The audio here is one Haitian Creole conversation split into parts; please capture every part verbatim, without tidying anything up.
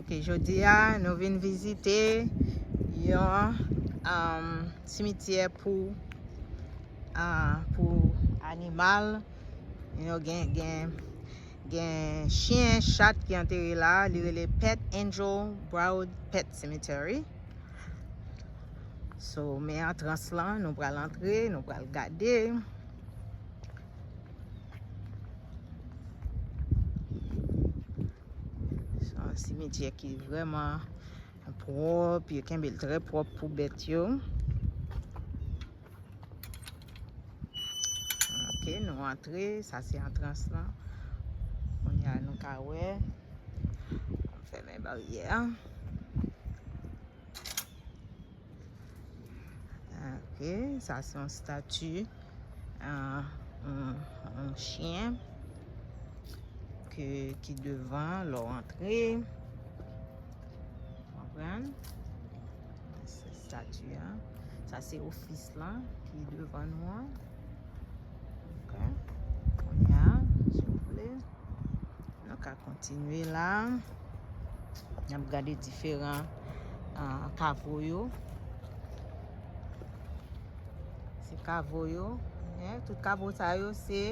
Ok, jodi a, nou vin vizite yon, um, simityè pou, ah, pou animal. You know, gen, gen, gen chen, chat ki antere la. Li rele Pet Angel Broward Pet Cemetery. So, men antrans lan, nou pral antre, nou pral gade. Se yon simityè ki vrèman pwòp, yo kenbe l trè pwòp pou bèt yo. Ok, nou antre, sa se antrans lan. Kounye a nou ka wè, fèmen baryè a. Ok, sa se yon stati, ah, yon, yon chen ke, ki devan lè w antre. Konprann? Se stati a. Sa se ofis lan ki devan nou an. Ok. Kounye a, si w vle, nou ka kontinye la. N ap gade diferan, ah, kavo yo. Se kavo yo. Hein? Tout kavo sa yo se,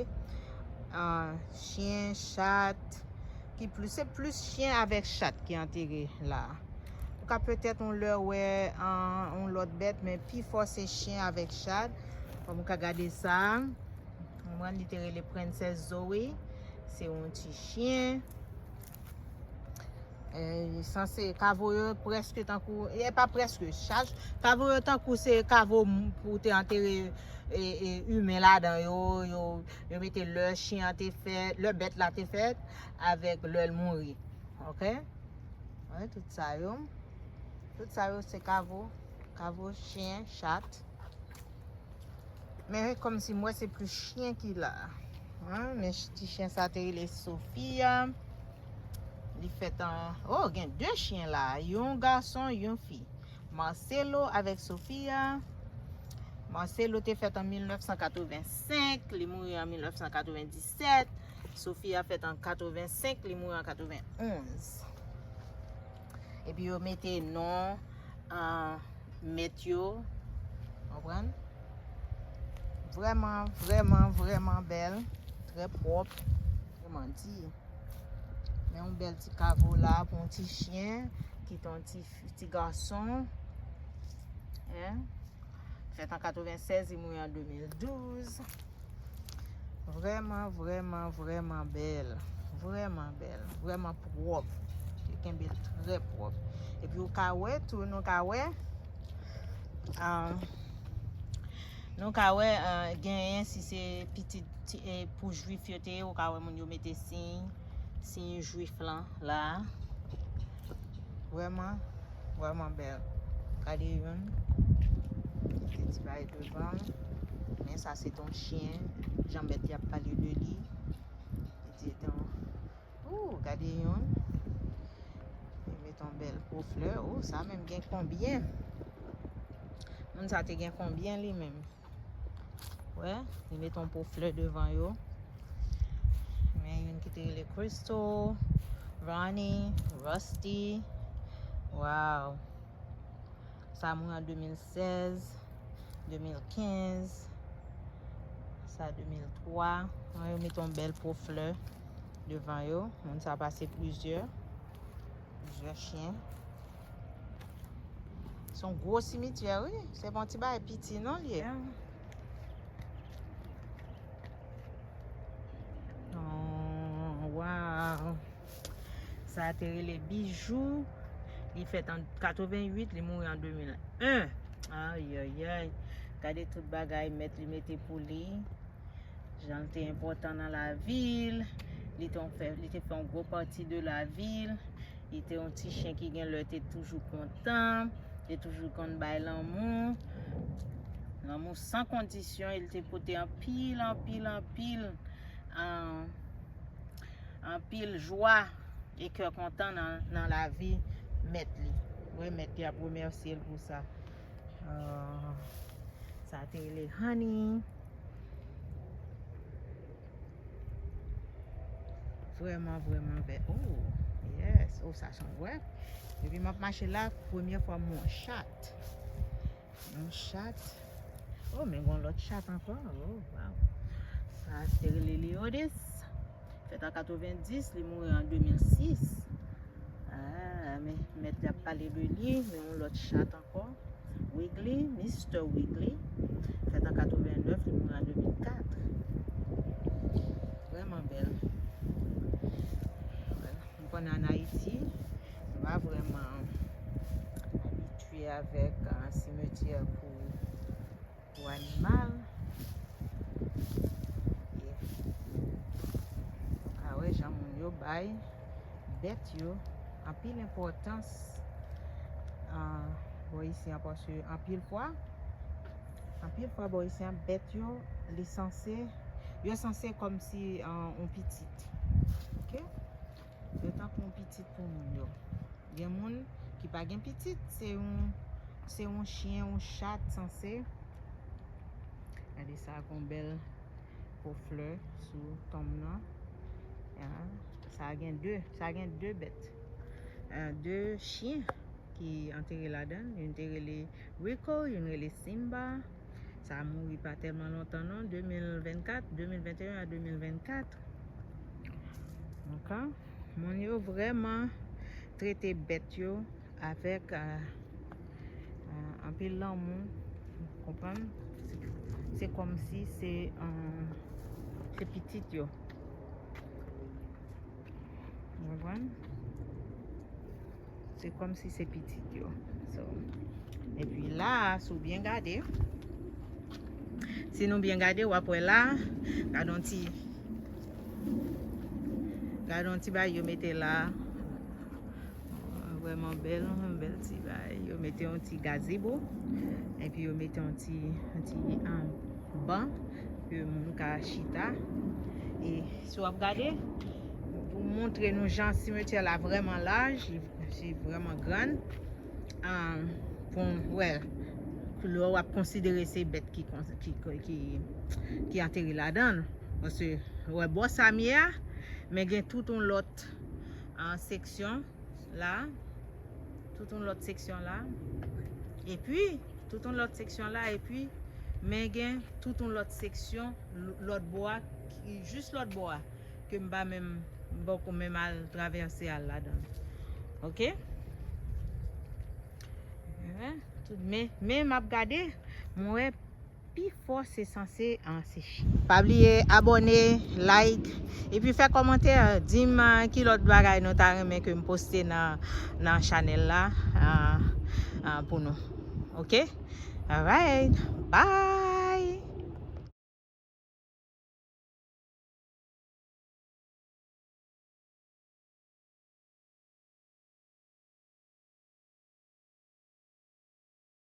ah, chen, chat, ki plis, se plis chen avèk chat ki antere la. Ou ka petèt yon lè wè, ah, yon lòt bèt, men pi fò se chen avèk chat. Kòm ou ka gade sa, mwen li te rele Princess Zoe. Se yon ti chen. E, sanse, kavo yo prèske tankou, e pa prèske, chaj, kavo yo tankou se kavo m-, pou te antere, e, e, imen ladan yo, yo, yo mete lè chen an te fèt, lè bèt la te fèt, avèk lè l mouri. Ok? Wè, tout sa yo. Tout sa yo se kavo, kavo chen, chat. Men kòmsi m wè se plis chen ki la. Hein, men ch-, ti chen sa te rele Sofia. Li fèt an, oh, gen de chen la. Yon gason, yon fi. Marcelo avèk Sofia. Marcelo te fèt an mil nèf san katrevensenk, li mouri an mil nèf san katrevenndisèt. Sofia fèt an katrevensenk, li mouri an katrevenonz. Epi yo mete non, ah, mèt yo. Konprann? Vrèman, vrèman, vrèman bèl. Trè pwòp. Vrèman di. Men yon bèl ti kavo la pou yon ti chen, ki te yon ti, ti gason. Hein? Fèt an katrevensèz, li mouri an de mil douz. Vrèman, vrèman, vrèman bèl. Vrèman bèl. Vrèman pwòp. Yo kenbe l trè pwòp. Epi ou ka wè tou, nou ka wè, ah, nou ka wè, ah, genyen si se pitit ti, e, pou jwif yo te ye, ou ka wè moun yo mete siy, siy jwif lan la. Vrèman, vrèman bèl. Gade youn. Gen ti bagay devan l. Men sa se t on chen. Jan mèt li ap pale de li. Li di te on, ooh, gade youn. Li met on bèl po flè. Oh, sa menm gen konbyen? Moun sa te gen konbyen li menm? Wè, li met on po flè devan yo. Men youn ki te rele Crystal, Ronnie, Rusty. Wow. Sa mouri an de mil sèz, de mil kenz. Sa de mil twa. Wè, yo met on bèl po flè devan yo. Moun sa pase plizyè, plizyè chen. Se yon gwo simityè, wi. Se pa yon ti bagay piti, non, li ye. Yeah. Oh, wow. Sa a te rele Bijou. Li fèt an katrevenwit, li mouri an de mil en. Ayayay. Gade tout bagay mèt li mete pou li. Jan l te enpòtan nan lavi l, li te fè, li te fè yon gwo pati de lavi l, li te yon ti chen ki gen lè te toujou kontan, te toujou konn bay lanmou, lanmou san kondisyon, e li te pote anpil, anpil, anpil, ah, anpil jwa e kè kontan nan, nan lavi mèt li. Wè, mèt li ap remèsye l pou sa. Ah, sa te rele Honey. Vrèman, vrèman bèl. Oh, yes. Sa se yon wè. Epi m ap mache la, premye fwa m wè yon chat. Yon chat. Oh, men gen yon lòt chat ankò. Oh, wow. Sa se rele Leodis. Fèt an katrevenndis, li mouri an de mil sis. Ah, men mèt la ap pale de li, men yon lòt chat ankò. Wiggly, Mister Wiggly. Fèt an katrevennèf, li mouri an de mil kat. Vrèman bèl. M konnen ann Ayiti, nou pa vrèman abitye avèk, ah, simetyè pou, pou animal. Yeah. Nou ka wè jan moun yo bay bèt yo anpil enpòtans, ah, bò isi an, paske anpil fwa, anpil fwa bò isi an, bèt yo, li sanse, yo sanse kòmsi, ah, yon pitit. Ok? Yo tankou yon pitit pou moun yo. Gen moun ki pa gen pitit, se yon, se yon chyen, yon chat sanse. Gade sa, gon bèl po flè sou tonm nan. Ya, sa gen de, sa gen de bèt. Ah, de chyen ki antere ladan l. Youn te rele Rico, youn rele Simba. Sa mouri pa tèlman lontan non, de mil vennkat, de mil venteyen a de mil vennkat. Donk, moun yo vrèman trete bèt yo avèk, ah, ah, anpil lanmou, konprann? Se kòmsi se, ah, se pitit yo. Ou konprann? Se kòmsi se pitit yo. So, epi la, si w byen gade, si nou byen gade, w ap wè la, gade yon ti, gade yon ti bagay yo mete la. Vrèman bèl, yon bèl ti bagay. Yo mete yon ti gazebo, epi yo mete yon ti, yon ti, um, ban ke moun ka chita. E si w ap gade, pou montre nou jan simetyè la vrèman laj, li, li vrèman grann. Um, pou, well, lè w ap konsidere se bèt ki, ki, ki, ki, ki antere ladan l. Paske, wè, bò sa m ye a, men gen tout yon lòt, ah, seksyon la, tout yon lòt seksyon la, epi, tout yon lòt seksyon la, epi, men gen tout yon lòt seksyon, l-, lòt bò a, ki, jis lòt bò a, ke m pa menm, m poko menm al travèse al ladan l. Ok? Wi, tout, men, men m ap gade, mwen wè pi fò se sanse, ah, se chyen. Pa bliye abòne, like, epi fè kòmantè, di m, ah, ki lòt bagay nou ta renmen ke m poste nan, nan chanèl la, ah, ah, pou nou. Ok? Alright, bye!